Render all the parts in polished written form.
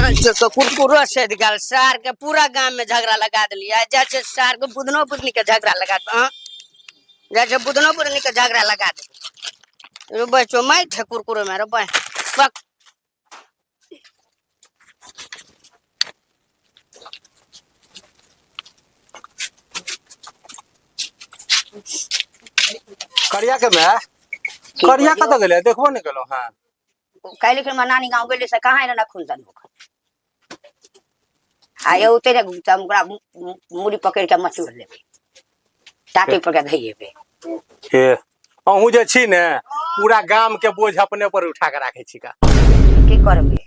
बहन तो कुरकुरो सैद गेल सार के पूरा गाम में झगड़ा लगा देलियै जाइ छै सार के बुधनो बुधनी के झगड़ा लगा दे हाँ जाइ छै बुधनो बुधनी के झगड़ा लगा दे रो बच्चो मारि छै कुरकुरो में रो बह बक करिया के माय करिया कतऽ गेलै देखबो नहि केलहुँ हँ काल्हि हमर नानी गाँव गेलै से कहाँ एलै खून तन आ ये उतरे तऽ हम ओकरा मूड़ी पकड़ि कऽ मचोड़ि लेबै टाटी पर के धइएबै हे अहूँ जे छी ने पूरा गाम के बोझ अपने पर उठा के राखै छी का की करबै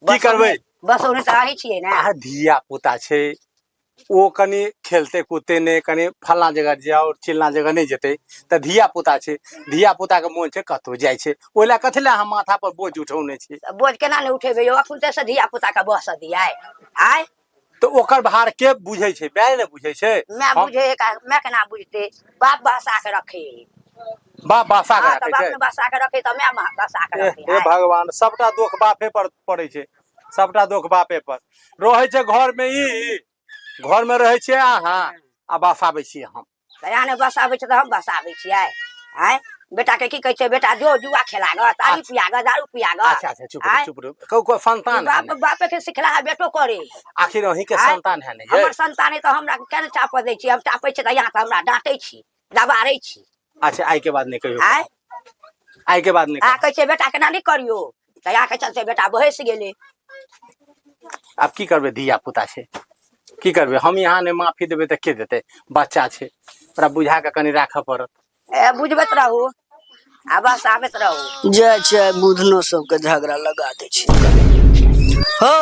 की करबै बस ओने तऽ अहीं छियै ने आ धिया पुता छै ओ कनि खेलते कूदते नहि कनि फल्लाँ जगह जाउ चिल्लाँ जगह नहि जेतै तऽ धिया पुता छै धिया पुताके मोन छै कतहु जाइ छै ओहि लए कथी लए अहाँ माथा पर बोझ उठौने छी तऽ बोझ केना नहि उठेबै यौ अखन तऽ धिया पुताके बस दियै आँय तऽ ओकर भार के बुझै छै माय ने बुझै छै माय बुझे है माय केना बुझते बाप बसा के रखे बाप बसा के हाँ, तऽ रखै बाप छै ने बसा के रखे तऽ माय बसा के रखे हे भगवान सबटा दोख बापे पर पड़ै छै सबटा दोख बापे पर रहै छै घर में ई घर में रहै छियै अहाँ आ बसाबै छियै हम तऽ यहाँ नहि बसाबै छै तऽ हम बसाबै छियै आँय बेटा के की कहै छै बेटा जो जुआ खेला गऽ तारी पिया गऽ दारू पिया गऽ अच्छा अच्छा चुप रहो चुप रहो कहू कोई संतान है बाप ने बापे के सिखला है बेटो करे आखिर अहीं के आँय? संतान है ने ये हमर संतान है तऽ हमरा केना चाप दै छी हम चापै छियै तऽ यहाँ तऽ हमरा डाँटै छी दबारै छी अच्छा आइ के बाद नहीं कहियो आँय आइ के बाद नहीं अहाँ कहै छियै बेटा केना नहि करियौ तऽ यहाँ के चलते बेटा बहसि गेलै आब की करबै धिया पुता छै की करबै हम यहाँ नहि माफी देबै तऽ के देतै बच्चा छै ओकरा बुझा कऽ कनि राखऽ पड़त ए बुझबैत रहू आ बस आबैत रहू जाइ छै बुधनो सबके झगड़ा लगा दै छै हो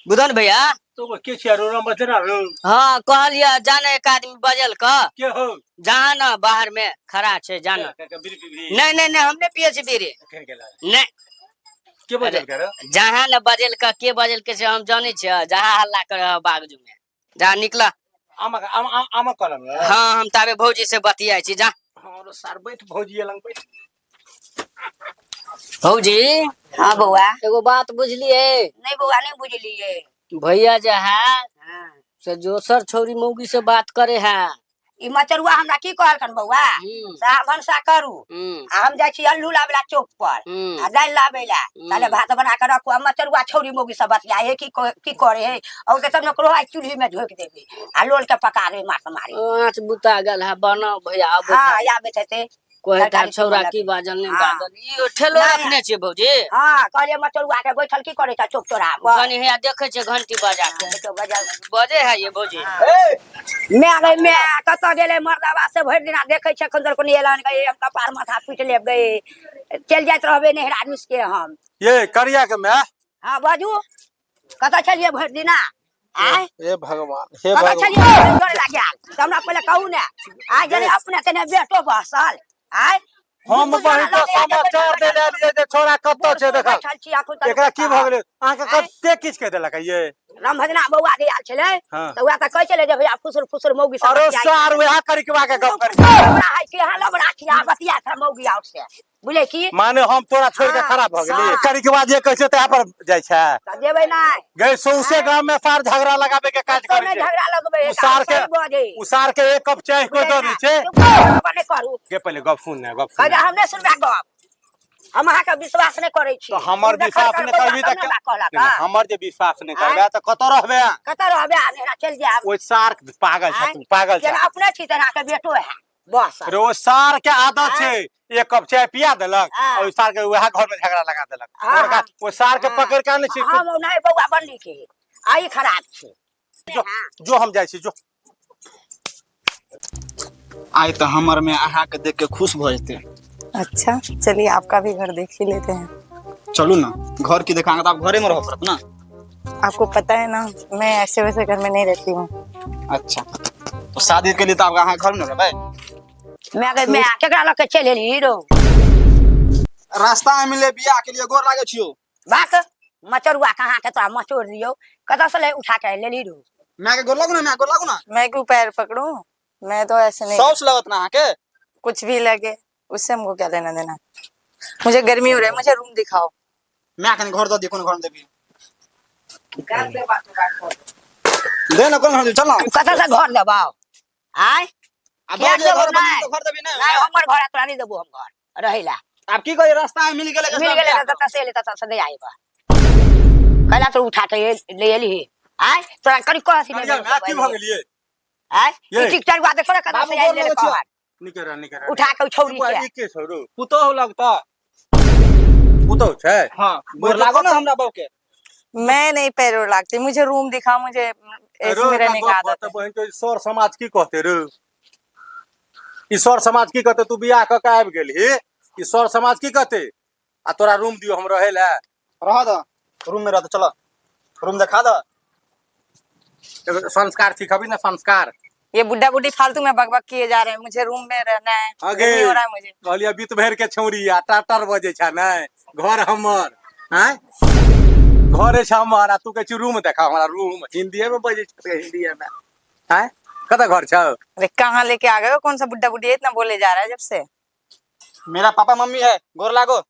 बुधन भैया तो के छियै रो नंबर देना रो हाँ कहलियै जाने एक आदमी बजल क के हो जहाँ न बाहर में खड़ा छै जाना नहीं नहीं नहीं हम नहीं पिए छी बीड़ी नहीं के बजल कर जहाँ न बजल का के बजल के से हम जाने छियै जहाँ हल्ला कर बागजू में जहाँ निकला आमक आम आमक कलम हाँ हम ताबे भौजी से बतियाइ छी जा हाँ सार बैठ भौजी लंग बैठ भौजी हाँ बौआ एगो बात बुझलिए नहीं बौआ नहीं बुझलिए भैया जे है हाँ से दोसर छौरी मौगी से बात करे है ई मचरुआ हमरा की कहलकन बौआ से अहाँ भनसा करू आ हम जाइ छी अल्लू लाबै ला चौक पर आ दालि लाबै ला ताले भात बना के रखू आ मचरुआ छौरी मौगी सब बतिया हे की की करे हे और तब ने ककरो आइ चूल्ही में झोंकि देबै आ लोल के पका देबै मार मारी आँच बुता गेल है बनाओ भैया आबै हाँ आबै हेतै कहै तरकारी छौड़ा तीमन की बाजल नहि हाँ। बाजल ई ठेलो नहि। रखने छियै भौजी हाँ कहलियै मचरुआ के बैठल की करै छ चौक चौराहा पर कनि हैया देखै छियै घंटी बजा के देखियौ बजल बजे है ये भौजी मैं गई मैं कतऽ गेलै मर्दाबा से भरि दिना देखै छै एखन तक नहि एलन गई हम कपार माथा पीट लेब गई चलि जाइत रहबै नैहरा मिस के हम ये करिया के माय हाँ बाजू कतऽ छलियै भरि दिना आय हे भगवान हे कतऽ भगवान छलियै जोर लागि गेल तऽ हमरा पहिले कहू ने आय जरे अपने तेने बेटो बसल आय हम बहिन तो समाचार दे देलियै जे छोरा कतऽ छै देखा बैठल छी अखन तक एकरा की भऽ गेलै अहाँके आँय? कते किछु कहि देलक ये रामभजना बौआ जे आयल छलै हाँ। तऽ वएह तऽ कहै छलै जे भैया फुसुर फुसुर मौगी सब अरे बतियाइ सार वएह करिकवा के गप करी लबड़ा है कि अहाँ लबड़ा छी अहाँ बतिया था मौगी आओर से बुझले की माने हम तोरा छोड़ के हाँ, खराब भऽ गेली हाँ। करिकवा जे कहै छै तएह पर जाइ छै तऽ जेबै नहि गई सौंसे गांव में सार झगड़ा लगाबे के काज कतौ करै नहि छै झगड़ा लगबै है, उसार के सही बजै उसार के एक कप चाय को दऽ दै छै नहि करू के पहिले गप सुन ने गप सुन कहै हम नहि सुनबै गप हम अहाँके विश्वास नहि करै छी तऽ हमर देखल विश्वास कर नहि बौआ करबी तब तऽ ने हमरा कहलक नहि, हँ। हमर जे विश्वास नहि करबे तऽ कतऽ रहबे कतऽ रहबै आ नेहरा चलि जायब ओहि सार पागल छै आँय? तू पागल छै जेना अपने छी तेना के बेटो है बस रे ओ सार के आदत छै एक कप चाय पिया देलक हाँ। और सार के वएह घर में झगड़ा लगा देलक हाँ, और का ओ सार के हाँ। पकड़ के आनै छी हम नहि बौआ बन्नी के आई खराब छै जो जो हम जाइ छी जो आइ तऽ हमर में अहाँके देख के खुश भऽ जेतै अच्छा चलिए आपका भी घर देख ही लेते हैं चलू ना घर की देखांगे तऽ आप घरे में रह पड़त ना आपको पता है ना मैं ऐसे वैसे घर में नहीं रहती हूँ अच्छा तो शादी के लिए तो आप अहाँ घर में रहबै मैं गई मैं केकरा लऽ के चलि एली हीरो रास्ता में मिले बियाह के लिए गोर लागे छियो बाक मचरुआ कहाँ के तोरा मचोड़ दियौ कतऽ से ले उठा के लेली रो मैं के गोर लागू ना मैं गोर लागू ना मैं क्यों पैर पकड़ूं मैं तो ऐसे नहीं सौस लगत ना अहाँ के कुछ भी लगे उससे हमको क्या लेना देना मुझे गर्मी हो रही है मुझे रूम दिखाओ मैं कनी घर दऽ दियौ कोन घर में देबी दे ना कोन हम चल ना। कतऽ से घर देबौ आय? आ किया बाबू देबौ? घर बनी नहि। तो घर देबी? नहि। नहीं। हमर घर तोरा नहि देबौ, हम घर रहै ला। आब की करी, रास्ता में मिल गेलै। मिल गेलै तऽ ततऽ से एलै, ततऽ से नहि आइब कैला तो उठा के ले एली आय तोरा कनि कह सी। करिया माय, की भऽ गेलियै? आय? ये। ई टिकटर हुआ देखो ने कतऽ बाबू से आइल गोर ले लगै छियौ। कहर निके रह, निके रह। उठा के छौरी के। ई के छौ रौ? पुतोहु लगता। पुतहु छै? हाँ, गोर लागो ना हमरा बहू के। मैं नहीं पैर ओर लागती, मुझे रूम दिखा, मुझे ऐसे रौ, में एकटा रहने का गप आदत कहतै है। बहिन के, सर समाज की कहते रे? ई सर समाज की कहते? तू बियाह कऽ के आबि गेलही, ई सर समाज की कहते? आ तोरा रूम दियो हम रहै लए? रह दो, रूम में रह दो। चलो, रूम दिखा दो। एगो संस्कार सिखबी ने, संस्कार। ये बुढ़ा बुढ़ी फालतू में बकबक किए जा रहे हैं, मुझे रूम में रहना है। आगे। गर्मी हो रहा है मुझे। कहलियै बीत भरि के छौरी आ टाटर बजै छै। नहि, घर हमर आँय, घरे छै हमर आ तू कहै छी रूम देखा हमरा। रूम हिन्दीए में बजै छै, हिन्दीए में। आँय, कतऽ घर छौ? अरे, कहाँ लेके आ गए हो? कौन सा बुढ़ा बुढ़ी है, इतना बोले जा रहा है जब से। मेरा पापा मम्मी है, गोर लागो।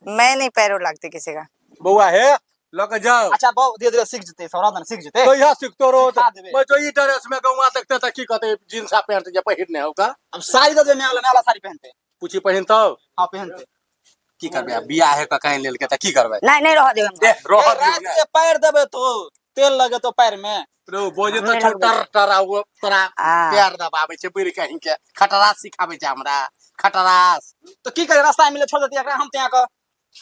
मैं नहीं पैर ओर लागती किसी का। बौआ हे, लऽ के जाओ। अच्छा बहू, धीरे धीरे सीख जते, सौरा दन सीख जते। कहिया सिखतो रो? सिखा देबै। मैं जो ई ड्रेस में गौवा देखते तऽ की कहते? जींस आ पैंट जे पहिरने हो का। अब साड़ी दे दे, नया वाला, नया वाला साड़ी पहनते। पूछी पहिनतौ? हाँ, पहनते। की करबै आब? बियाह हे कऽ काइन लेलकै तऽ की करबै? नहि, नहि रहऽ देब हम। दे रह ए, दियौ रात ने। के पैर देबे तो तेल लगे तो पैर में। रौ बजे तऽ नहि छौ लगबै। टर टर आ ओ तोरा आ। पैर दबाबै छै बुढ़ि कहीं के। खटरास सिखाबै छै हमरा, खटरास। तो की करे, रास्ता में मिले छोड़ देती एकरा हम त्या के।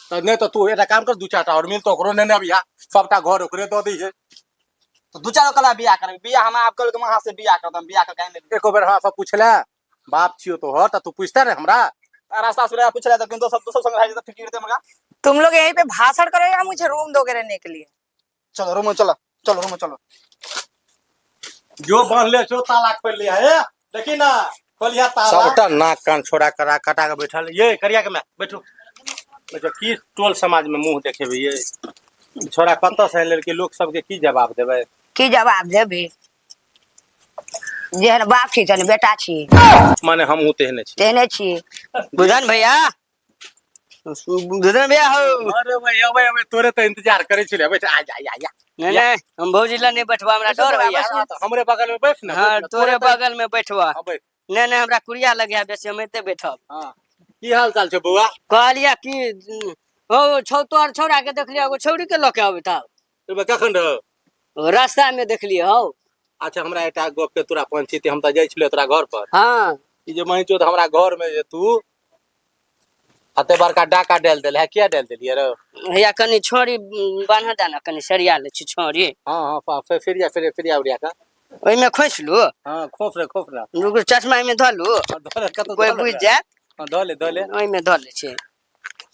तऽ नहि तऽ तू एकटा काम कर, दू चारिटा आओर मिल तऽ ओकरो नेने अबिहा, सबटा घर ओकरे दऽ दैहे। तो दू चार कला बियाह करबे? बियाह हम आब कल के वहां से बियाह करतम, बियाह के काहे नहीं? एको बेर हमरा सब पुछले? बाप छियो तोहर तऽ तू पूछते ने हमरा। रास्ता से पूछ रहा था कि दोस्त दोस्त संग रह जेते, फिकिर दे मगा। तुम लोग यहीं पे भाषण करो या मुझे रूम दोगे रहने के लिए? चलो, रूम में चलो, चलो, रूम में चलो। जो बांधले छो ताला खोल लिया हे, देखी ना, खोलिया ताला। सबटा नाक कान छोड़ा करा कटा के बैठल ये करिया के। मैं बैठू बैठू। की टोल समाज में मुंह देखेबै? ये छोड़ा कतऽ से लेलकै? लोक सबके की जवाब देबै? की जवाब देबी? जेहन बाप छी तेहन बेटा छी। माने हमहूँ तेहने छी। तेहने छी। बुधन भैया, बुधन भैया हो। अरे भाई, अबे अबे, तोरे तऽ इंतजार करै छलियै। बैठ, आ जा, आ जा। नहीं नहीं, हम भौजी लग नहीं बैठबा, हमरा डर होइया। हाँ, तऽ हमरे बगल में बैठ ना। हाँ। बैठ ना, तोरे तऽ- बगल में बैठबा। हाँ, बैठ। नहीं नहीं, हमरा कुरिया लगे बेसी, हम एते बैठब। हाँ, की हाल चाल छै बौआ? कहलिया कि हो छौ तोहर छौड़ा के देखलियै, एगो छौड़ी के लऽ के अबैत हौ। तू कखन रहो? रास्ता में देखलियै हौ। अच्छा, हमरा एकटा गप के तोरा पंचित, हम तऽ जाइ छलियै तोरा घर पर। हाँ। ई जे महीचोद हमरा घर में जे तू अते बड़का डाका डालि देल है, किया डालि देलियै रौ? हैया कनि छौड़ी बान्ह दे ने, कनि सरिया लै छी छौड़ी। हाँ हाँ, फिर फिर फिर फिर उड़िया का। ओहिमे खोसि लू। हाँ, खोस रे, खोस रे। रुकू, चश्मा एहिमे धऽ लू। हाँ, धऽ ले, कतौ कोइ धऽ ले बुझि रे। जायत। हाँ, धऽ ले, धऽ ले। ओहिमे धऽ लै छी।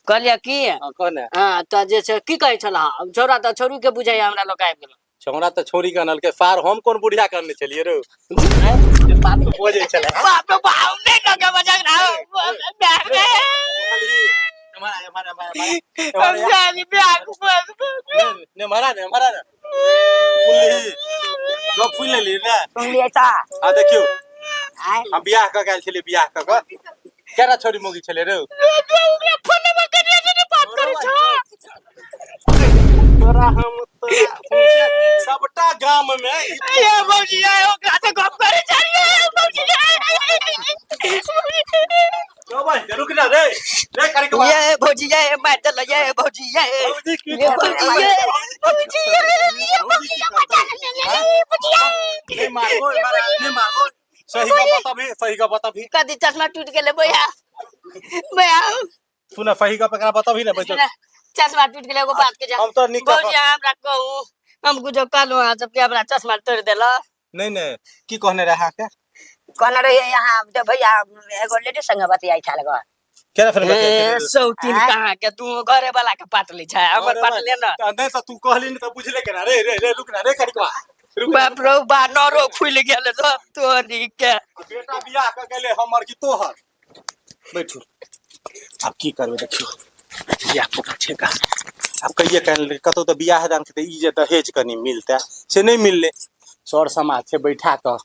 कहलियै की, हाँ, कह ने। हाँ, तऽ जे छै की कहै छलह? छौड़ा तऽ छौड़ी के बुझाइया हमरा लऽ के आबि गेल। छौड़ा तऽ छौड़ी के अनलकै, सार हम कोन बुढ़िया के अनने छलियै रौ जे बात बजै छलै? बाप रे बाप, नहि लऽ के बजक बाप रे। हमारा हमारा हमारा ने मारा, ने मारा ने फुलली गप फुल लेली ने। सुनलियै तऽ? आ देखियौ। आँय? हम बियाह कऽ के आयल छलियै। बियाह कऽ कऽ केना छौड़ी मोगी छलै रौ? तोरा हम तोरा सबटा गाम में ये भौजी, ये ओकरा से गप करै छलियै भौजी। रौ भाई, रुक ना रे रे करी के। ये भौजी, ये मार देल, ये भौजी, ये भौजी की ये भौजी, ये भौजी, ये भौजी, ये बचा ले ले भौजी। नहीं मारबो, नहीं मारबो। सही का बता भी, सही का बता भी। कदी चश्मा टूट गेलै भैया, भैया। सुन, सही का पकड़ा बता भी ना बच्चो। चश्मा टूट गेलै, एगो बात के जा। हम तो निक भौजी, हमरा कहू, हम कुछो कहलहुँ अहाँ सबके? हमरा चश्मा तोड़ि देलक। नहीं नहीं, की कहने रहा के? कहने रहियै यहाँ जे भैया एगो लेडीज संगे बतियाइ छल गऽ। केना फेर? ए सौतीन। आँय? कहाँ के तू घरे वाला के पाट लै छै, हमर पाट ले ना। नहीं तो तू कहली नहीं तो बुझले केना? रे रे रे, रुक ना रे, करिकवा रुक ना। बाप रो बा, नरो खुलि गेल सब तोरी के। बेटा बियाह कऽ गेलै, हमर की तोहर? बैठू। आब की करबै? देखियौ, बियाह पुता छै का। आब कहिए काल्हि कतहु तऽ बियाह दान तऽ ई जे दहेज कनि मिलतै से नहि मिललै। सर समाज छै, बैठा कऽ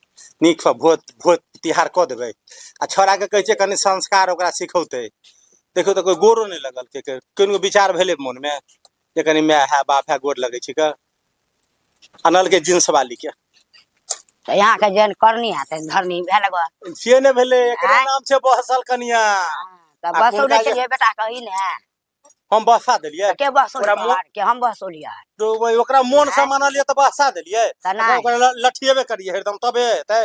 नीकसँ भोज भोज तिहार कऽ देबै आ छौड़ाके कहै छियै कनि संस्कार ओकरा सिखौतै। देखियौ तऽ कोइ गोरो नहि लगलकै। कोनो विचार भेलै मोनमे जे कनि माय है, बाप है, गोर लगै छै कऽ? अनल के जींस वाली के। तऽ यहाँके जेहन करनी है तेहन धरनी भेल गो। से नहि भेलै, एकरे आँय? नाम छै बहसल कनिया। तऽ आ बसौने कोनका जे- छलियै बेटा के ई ने। हम बहसा देलियै? तऽ के बसौलियै? ओकरा मोन- के हम बसौलियै? तो ओहि ओकरा मोन से आँय? मानलियै तऽ बहसा देलियै। तऽ नहि। ओकरा लठियेबे करियै हरदम तबे हेतै।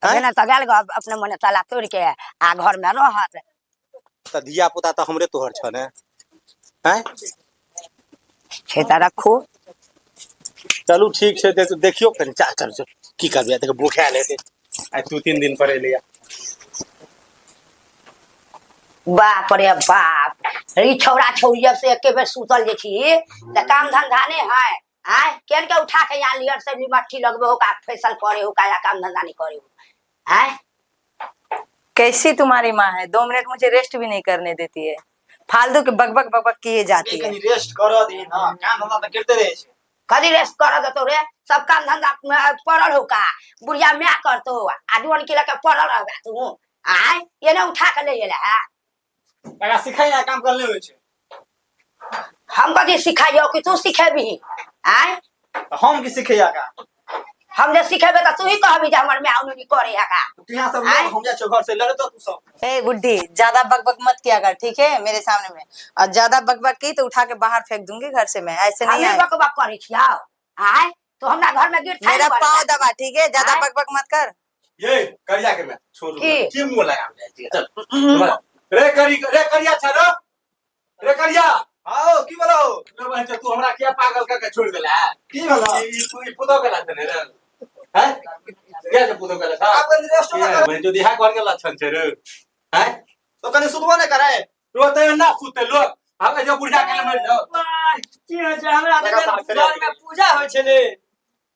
तऽ आँय? जेना तऽ गेल गो अपने मने ताला तोड़ि के आ घर मे रहत। तऽ धिया पुता तऽ हमरे तोहर छ ने, आँय? छै तऽ रखू। चलू ठीक छै, देखियौ कनि। चल चल चल, की करबै, देख भूखायल हेतै, आइ 2-3 दिन पर एलैया। बाप रे बाप, ई छौड़ा छौड़ी जब से एके बेर सुतल जे छी तऽ काम धंधा नहि है। आँय, केन के उठा के यहाँ लियर से मट्टी लगबे हो का, फैसल करे हो का, या काम धंधा नहीं करे हो? आँय? कैसी तुम्हारी माँ है, 2 मिनट मुझे रेस्ट भी नहीं करने देती है, फालतू के बकबक बकबक किए जाती है। कनी रेस्ट करऽ दही ना, काम धंधा तऽ करिते रहै छै। कदी रेस्ट कर देतो रे? सब काम धंधा में पड़ल हो का, बुढ़िया my करतो आ डोन के लके पड़ल रहबे तू। आँय, एने उठा के ले एला है। एकरा सिखाइ ना, काम करले होइ छै। हम कथी सिखाइयो कि तू सिखेबही? आँय? तऽ हम की सिखैया का? हम जे सिखेबे तऽ तू ही कहबी जे हमर my उनी करे है का। तू यहाँ सब आँय? लोग, हम जाइ छियौ घर से, लड़तो तू सब। ए बुढ़ी, ज्यादा बकबक मत किया कर, ठीक है? मेरे सामने में और ज्यादा बकबक की तो उठा के बाहर फेंक दूंगी घर से मैं, ऐसे नहीं हमे आए। बकबक करै छियौ? आँय, तू हमरा घर में गिर मेरा पाँव दबा, ठीक है? ज्यादा आँय? बकबक मत कर। ये करिया के मैं छोड़। की? की मुंह लगा जाइ छियै, चल रे करी रे करिया छ रे, रे करिया। आओ, की भेलौ? रे बहन, तू हमरा किया पागल कर के छोड़ देला है? की भेलौ? ई पुतो के लक्षण है रे, हैं? किया जे पुतो के लक्षण? आब कनी रेस्ट किया कर। बहन, जो दिहा घर के लक्षण छै रे, हैं? तो कनी सुतबो नहि करै। रो तऽ एना सुते लोग, हम जो बुढ़िया के मरि जाओ। वाह, की होइ छै हमरा तऽ लगा साफ घर में पूजा होइ छलै। ए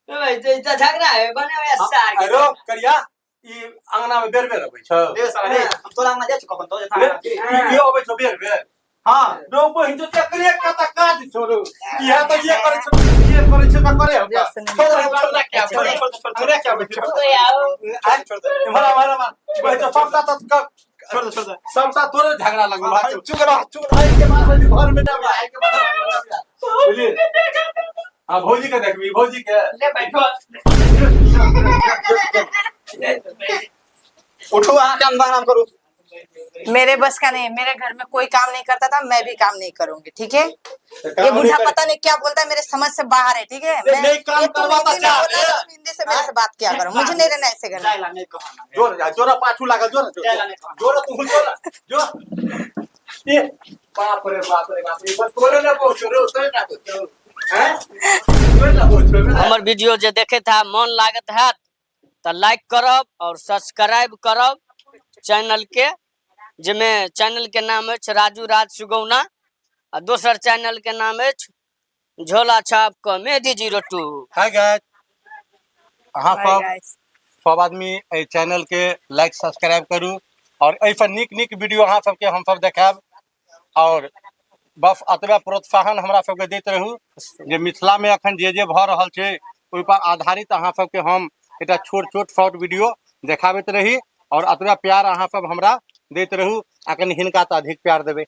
भाई, तऽ झगड़ा है बने हुए सार के। रो करिया, ई अंगना में बेर बेर अबै छौ। रे साला रे, हम तोरा अंगना जाइ छियौ कखन? तो रे, जेता। ई अबै छौ बेर बेर? हाँ। रो बहिन, जो चक्रे कत काज छोड़ू, इहा तऽ ये करै छौ, ये करै छौ तऽ करे हम। छोड़ छोड़, हमरा क्या, छोड़ हमरा क्या बैठ। ओए आओ। छोड़ दे, इम्हर इम्हर इम्हर बहिन, जो सबटा तऽ छोड़ दे, छोड़ दे। सबटा तोरे झगड़ा लगल। हाँ, चुप रह, चुप रह। आइ के बाद घर में ना आइ के बाद बुझली। हाँ, भौजी के देखबी, भौजी के। ले बैठो। उठू, अहाँ काम आराम करू। मेरे बस का नहीं है, मेरे घर में कोई काम नहीं करता था, मैं भी काम नहीं करूंगी, ठीक है? काम ये नहीं बूढ़ा करे- पता नहीं क्या बोलता है, मेरे समझ से बाहर है, ठीक है? नहीं, नहीं, काम ये तुम करवाता हिंदी में क्या? बोला तो तुम हिंदी से मेरे से बात किया करो, मुझे नहीं रहना ऐसे घर में। जाइ ला नहि कहना। जोर जोर पाछू लागल, जोर। जाइ ला नहि कहना। जोर तू, जोर जोर। ए बाप रे बाप रे बाप रे, बस तोरे ना पहुंचो रे, तोरे ना पहुंचो, हैं, तोरे ना पहुंचो रे। हमर वीडियो जे देखैत है, मन लागत हैत तऽ लाइक करब और सब्सक्राइब करब चैनल के, जाहिमे चैनल के नाम अछि राजू राज सुगौना आ दोसर चैनल के नाम अछि झोला छाप कॉमेडी 02। हाय गाइस, अहाँ Bye, सब guys. सब आदमी एहि चैनल के लाइक सब्सक्राइब करू और एहिसँ नीक नीक वीडियो अहाँ सबके हमसब देखायब और बस एतबे प्रोत्साहन हमरा सबके दैत रहू जे मिथिलामे अखन जे जे भऽ रहल छै ओहि पर आधारित अहाँ सबके हम एकटा छोट छोट शॉर्ट वीडियो देखाबैत रही और एतबे प्यार अहाँ सब हमरा दैत रहू आ कनि हिनका तऽ अधिक प्यार देबै।